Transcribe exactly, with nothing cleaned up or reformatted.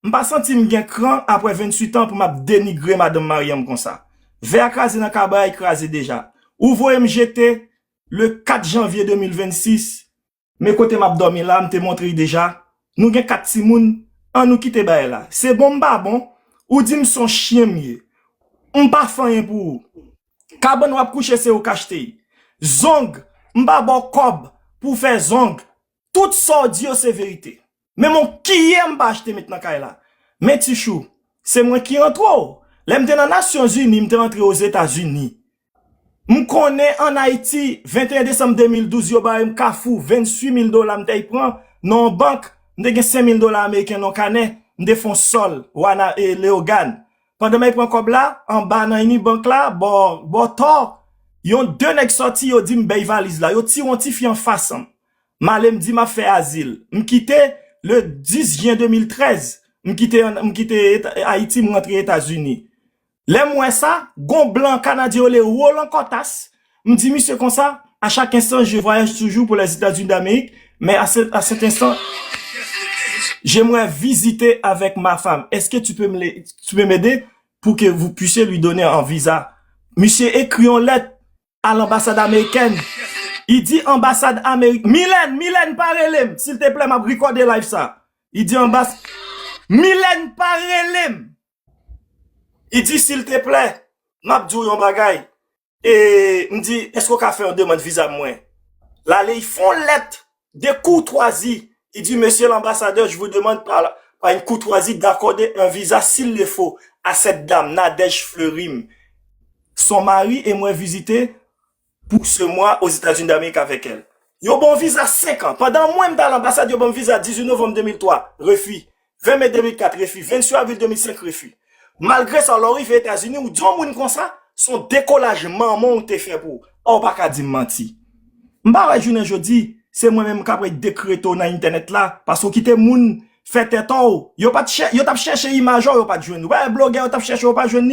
M pa santi m gen kran apre venntuit an pou m ap denigre madanm marye m konsa. Vè a kraze nan kabay, kraze deja. Ou voye m jete le kat janvye de mil vennsis. Men kote m ap dòmi la, m te montre y deja. Nou gen kat timoun, ann nou kite bagay la. Se bon m pa bon, ou di m se yon chyen m ye. M pa fè anyen pou ou. Kabann w ap kouche se ou k achte y. Zong, m pa ba w kòb pou w fè zong. Tout sa w di yo se verite. Menm yon kiyè m pa achte met nan kay la. Men Tichou, se mwen ki antre w. Lè m te nan Nasyonzini, m te antre Ozetazini. M konnen ann Ayiti, venteyen desanm de mil douz, yo ba m Kafou, venntuit mil dola m t al pran nan yon bank, m te gen senk mil dola ameriken nan yon kanè, m te fè yon sòl, Wana e Leyogàn. Pandan m al pran kòb la, anba nan Unibank la, bò, bò tò, yon de nèg sòti, yo di m bèy valiz la, yo tire yon tifi anfas an m. M ale m di m ap fè azil. M kite le dis jen de mil trèz. M kite, m kite Eta- Ayiti, m rantre Etazini. Lè m wè sa, gon blan kanadyen yo rele Roland Cortas. M di misye konsa, à chaque instant, je voyage toujours pour les États-Unis d'Amérique, mais à ce, à cet instant, j'aimerais visiter avec ma femme. Est-ce que tu peux me, tu peux m'aider pour que vous puissiez lui donner un visa? Misye ekri yon lèt à l'ambassade américaine. Li di anbasad Amerik, Milèn, Milèn pa rele m, silteplè, m ap rekòde live sa. Li di anbas, Milèn pa rele m. Li di silteplè, m ap di w yon bagay. E m di, èske w ka fè yon demann viza mwen? L ale, li fè yon lèt de courtoisie. Il dit, Monsieur l'ambassadeur, je vous demande par, par une courtoisie d'accorder un visa s'il le faut à cette dame, Nadège Fleurim, son mari et moi visiter pour ce mois aux États-Unis d'Amérique avec elle. Yo ban m viza senk an. Pandan mwen m t al anbasad, yo ban m viza dizuit novanm de mil twa, refi. Ven me de mil kat, refi. Venntuit avril de mil senk, refi. Malgre sa, lè w rive Etazini, ou di yon moun konsa, se yon dekolaj manman w te fè pou ou. An, ou pa ka di m manti. M pa wè jounen jodi, se mwen menm k ap dekrete w nan entènèt la, paske w kite moun fè tèt an w. Yo pa t chè- yo t ap chèche imaj an w, yo pa t jwenn ou. Wè, blogè yo t ap chèche w, yo pa jwenn li.